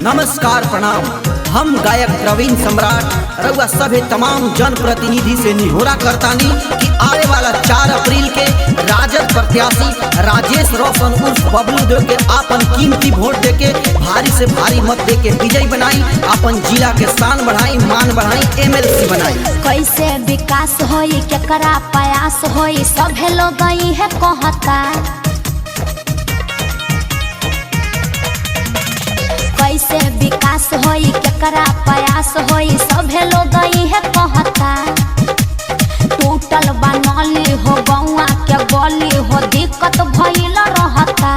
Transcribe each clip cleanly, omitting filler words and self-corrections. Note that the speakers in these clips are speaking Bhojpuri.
नमस्कार प्रणाम। हम गायक प्रवीण सम्राट रउआ सभे तमाम जन प्रतिनिधि से निहोरा करतानी कि आने वाला 4 अप्रैल के राजद प्रत्याशी राजेश रोशन उर्फ बबलू देव के आपन कीमती वोट देके भारी से भारी मत देके विजयी बनाई, आपन जिला के शान बढ़ाई, मान बढ़ाई, एमएलसी बनाई। कैसे विकास होई, केकरा प्रयास होई, सभे लोग है कहता। कैसे विकास होई, केकरा प्रयास होई, सभे लोग है कहता। टूटल बनली हो गौआ के गली हो, दिक्कत भइल रहता।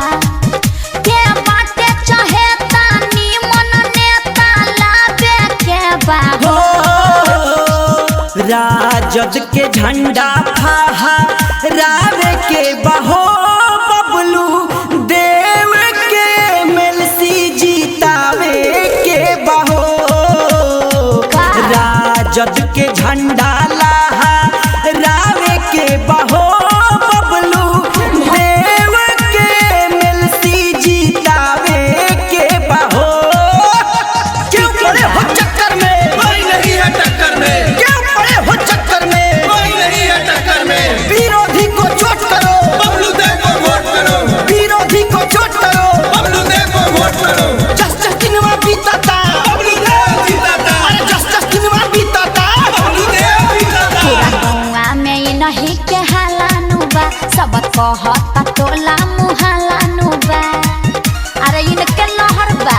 के बाटे चहेता निमन नेता लावे के बा हो राजद के झंडा फहा रावे के बहो बबलू देव के एमएलसी जीतावे के बहो। राजद के झंडा लहा रावे के बहो बबलू देव के एमएलसी जीतावे के बहो। क्यों पड़े हो चक्कर में, कोई नहीं है टक्कर में, क्यों पड़े हो चक्कर में, कोई नहीं है टक्कर में। विरोधी को चोट करो, बबलू देव को वोट करो, विरोधी को चोट करो। बबलू देव को वोट करो। जस जस दिनवा बीतता, बबलू देव जीताता, अरे जस जस दिनवा बीतता, बबलू देव जीताता। पूरा गौआ में इ नहीं के हालानु बा, सब कहता टोला मुहालानु बा। अरे इनके लहर बा।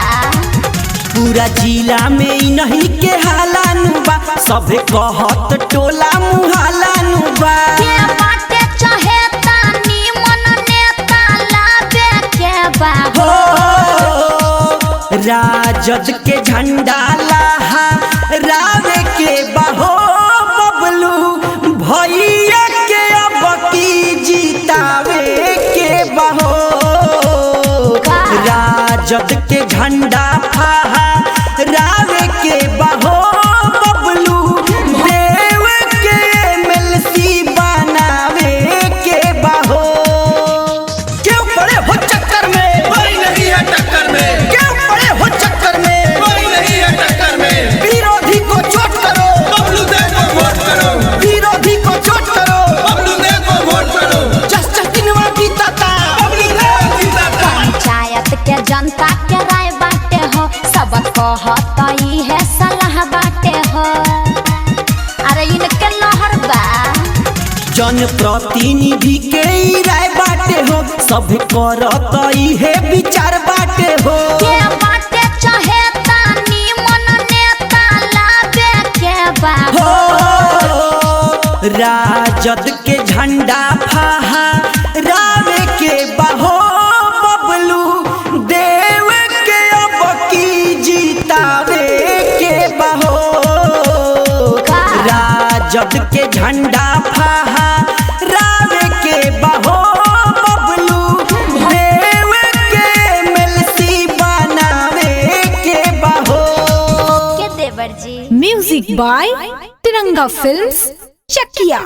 पूरा जिला में इ नहीं के हालानु बा, सब कहत टोला मुहालानु बा। के बाटे चहेता निमन नेता लावे के बा। हो राजद के झंडा लहा रावे के बहो बबलू भैया के अब की जीतावे के बहो। राजद के झंडा फहा रावे के बहो बबलू देव के एमएलसी बनावे के बहो। क्यों पड़े हो चक्कर में, कोई नहीं है टक्कर में, क्यों पड़े हो चक्कर में, कोई नहीं है टक्कर में। विरोधी को चोट करो, बबलू देव को वोट करो, विरोधी को चोट करो। बबलू देव को वोट करो। जस जस दिनवा बीतता, बबलू देव जीताता। पंचायत के जनता के राय बाटे हो, सब कहता ई है सलाह बाटे हो। अरे इनके लहर बा। जन प्रतिनिधि के ई राय बाटे हो, सब करत इहे विचार बाटे हो। के बाटे चहेता निमन नेता लावे के बा। हो राजद के झंडा फहा रावे के बहो बबलू देव के अब की जीतावे के बहो। राजद के झंडा फहा रावे के बहो बबलू देव के एमएलसी बनावे के बहो। के देवर जी। Music by Tiranga films Chakia.